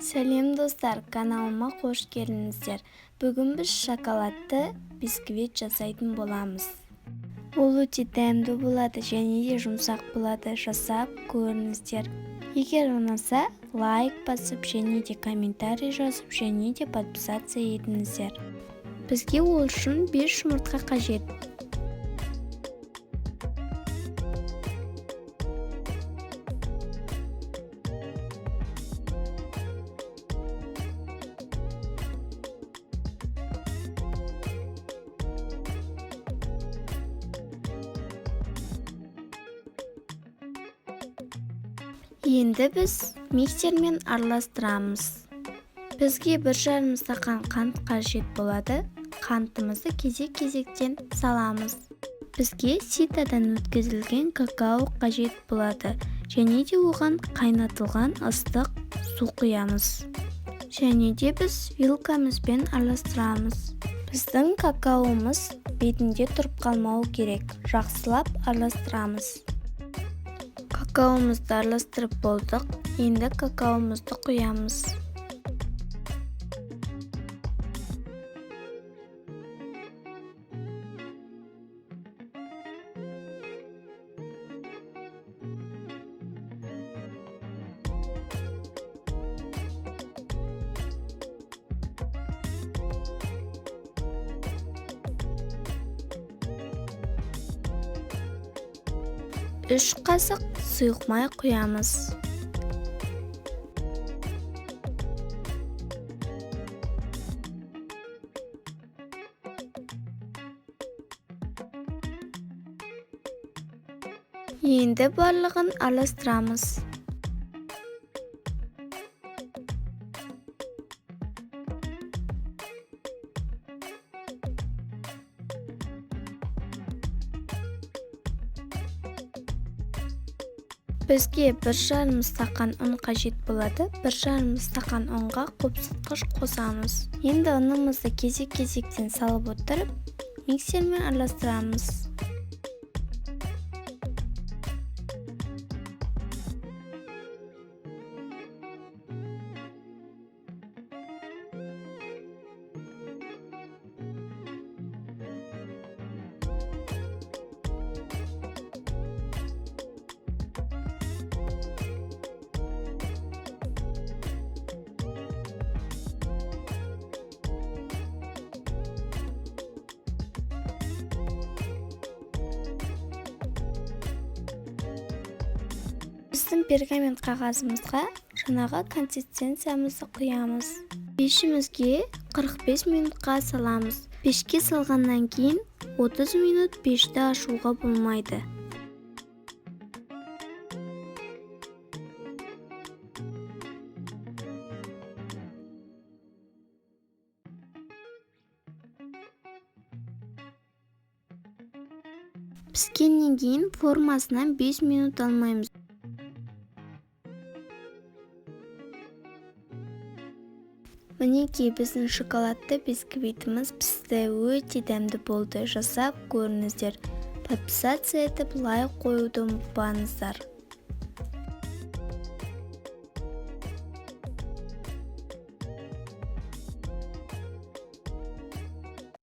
Сәлем достар, каналыма қош келдіңіздер. Бүгін біз шоколадты бисквит жасайтын боламыз. Ол өте дәмді болады және де жұмсақ болады. Жасап көріңіздер. Егер ұнаса, лайк басып және де комментарий жазып және де подписаться етіңіздер. Бізге ол үшін 5 жұмыртқа қажет. Енді біз миксермен араластырамыз. Бізге 1,5 стақан қант қажет болады. Қантымызды кезек-кезектен саламыз. Бізге ситадан өткізілген какао қажет болады. Және де оған қайнатылған ыстық су құямыз. Және де біз вилкамызбен араластырамыз. Біздің какаомыз бетінде тұрып қалмауы керек. Жақсылап араластырамыз. Какаомызды араластырып болдық. Енді какаомызды құямыз. Үш қасық сұйық май құямыз. Енді барлығын араластырамыз. Бізге 1,5 стақан ұн қажет болады. 1,5 стақан ұнға қопсытқыш қосамыз. Енді ұнымызды кезек-кезектен салып отырып, миксермен араластырамыз. Біздің пергамент қағазымызға жаңағы консистенциямызды құямыз. Пешімізге 45 минутқа саламыз. Пешке салғаннан кейін 30 минут пешті ашуға болмайды. Піскеннен кейін формасынан 5 минут алмаймыз. Мінекей біздің шоколадты бисквитіміз пісті, өте дәмді болды. Жасап көріңіздер. Подписаться етіп, лайк қоюды ұмытпаңыздар.